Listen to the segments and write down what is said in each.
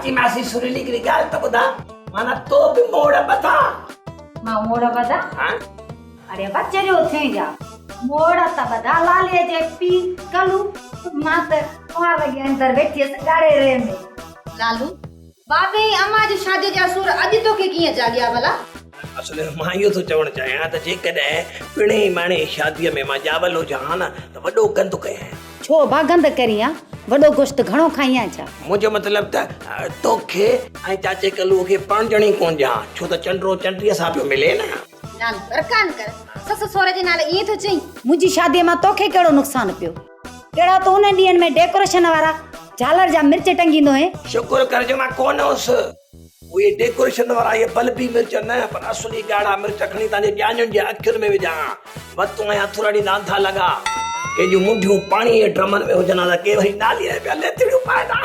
چاچي ماسي سريلي هڪڙي ڳالهه ته ٻڌاء، معنيٰ تو به موڙ ٻڌا؟ مان موڙ ٻڌا؟ ها. اڙي ابا چريو ٿئين ڇا؟ موڙ ته ٻڌا لاليء جي پيء ڪلو، مان ته ڪنوار لڳي اندر ويٺي هيس ڳاڙهي ري ۾. لالو، بابي ۽ امان جي شاديء جا سور اڄ توکي ڪيئن جاڳيا ڀلا؟ اصل ۾ مان اهو ٿو چوڻ چاهيان ته جيڪڏهن پڻهين ماڻي شاديء ۾ مان ڄاول هجان ها نه ته وڏو گند ڪيان ها. ڇو ابا گند ڪرين ها؟ وڏو گوشت گهڻو کائين ها ڇا؟ منهنجو مطلب ته توکي ۽ چاچي ڪلوء کي پرڻجڻ ئي ڪونه ڏيان ها، ڇو ته چنڊرو چنڊيء سان پيو ملي نه. لال برڪان ڪر، سس سهري جي نالي ائين ٿو چئين؟ منهنجي شاديء مان توکي ڪهڙو نقصان پيو؟ ڪهڙا تون انهن ڏينهن ۾ ڊيڪوريشن وارا جهالر جا مرچ ٽنگيندو هئين؟ شڪر ڪر جو مان ڪونه هوس. اهي ڊيڪوريشن وارا اهي بلبي مرچ نه پر اصلي ڳاڙها مرچ کڻي تنهنجي ڄاڃين جي اکين ۾ وجهان ها. وتون ۽ هٿوراڙي ڏانڌا لڳا. ڪي جون منڍيون پاڻيء جي ڊرمن ۾ هجن ها ته ڪي وري ناليء ۾ پيا ليٿڙيون پائن ها.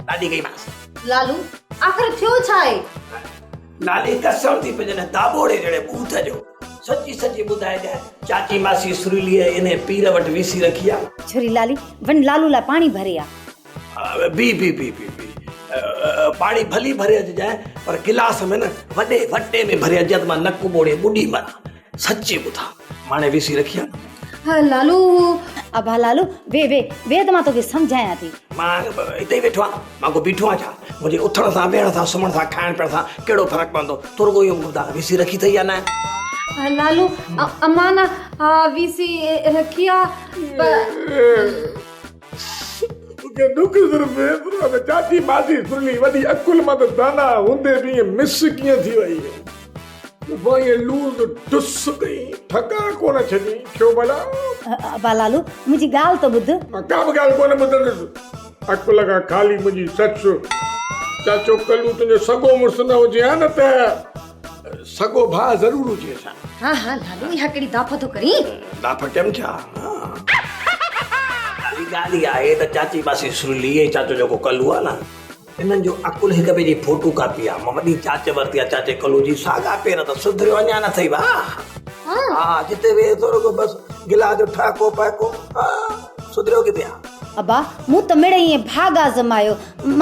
ڏاڍي ڪئي مانس. لالو، آخر ٿيو ڇا آهي؟ لالي، قسم ٿي پئي جنھن داٻوڙي جھڙي ٻوٿ جو. سچي سچي ٻڌائجانء، چاچي ماسي سريليء انھيء پير وٽ ويسي رکي آ. ڇوري لالي، وڃ لالو لاء پاڻي ڀري آ. بي بي بي بي بي پاڻي ڀلي ڀري اچجانء پر گلاس ۾ نه وڏي وٽي ۾ ڀري اچجانء ته مان نڪ ٻوڙي ٻڏي مران. سچي ٻڌاء، ماڻي ويسي رکي آ نه؟ ها لالو. ابا لالو، ويھ ويھ، ويھ ته مان توکي سمجهايان ٿي. مان اتي ئي ويٺو آهيان. مان ڪو بيٺو آهيان ڇا؟ منهنجي اٿڻ سان، ويهڻ سان، سمهڻ سان، کائڻ پيئڻ سان ڪهڙو فرق پوندو؟ تون رڳو اهو ٻڌاء، ويسي رکي اٿئي يا نه؟ لالو، امان ها ويسي رکي آ پر. مونکي ڏک صرف ايترو آهي ته چاچي ماسي سرلي وڏي عقلمند داناء هوندي به ائين مس ڪيئن ٿي وئي؟ ابا ائين لوز ڊس ڪئي ٺڪاء ڪونه ڇڏي ڇو ڀلا؟ ابا لالو منهنجي ڳالهه ته ٻڌ. مان ڪا به ڳالهه ڪونه ٻڌندس. عقل کان خالي منهنجي سس چاچو ڪلو تنهنجو سڳو مڙس نه هجي ها نه ته سڳو ڀاء ضرور هجيس ها. ها ها لالو اها ڪهڙي داڦ ٿو ڪرين. داڦ ڪيم ڇا؟ ڳالهه اها آهي ته چاچي ماسي سرلي ۽ چاچو جيڪو ڪلو آهي نه انهن جو عقل هڪ ٻئي جي فوٽو ڪاپي آ. مان وڏي چاچ ورتي آ چاچي ڪلو جي. ساڳا پير ته سڌريو اڃا نه اٿئي ڀاء. ها جتي ويهي ٿو رڳو بس گلاس جو ٺهڪو پهڪو. ها سڌريو ڪٿي آ. ابا مون ته مڙئي ائين ڀاڳ آزمايو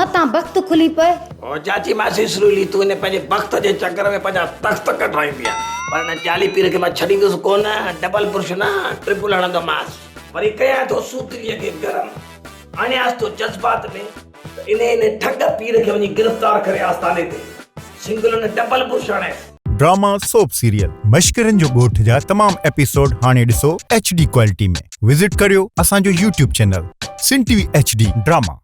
متان بخت کلي پئي. او چاچي ماسي سرولي تون هن پنهنجي بخت جي چڪر ۾ پنهنجا تخت ڪڍرائيندينء. پر هن جعلي پير کي مان ڇڏيندس ڪونه. ڊبل برش نه ٽرپل هڻندومانس. وري ڪيان ٿو سوتريء کي گرم. آڻيانس ٿو جذبات ۾. ته انهيء انهيء ٺڳ پير کي وڃي گرفتار ڪري آستاني تي سنگل نه ڊبل برش هڻيس. ڊراما سوپ سيريل مشڪرن جو ڳوٺ جا تمام ايپيسوڊ هاڻي ڏسو ايڇ ڊي ڪوالٽي ۾ وزٽ ڪريو اسان جو YouTube channel Sindh T V H D drama.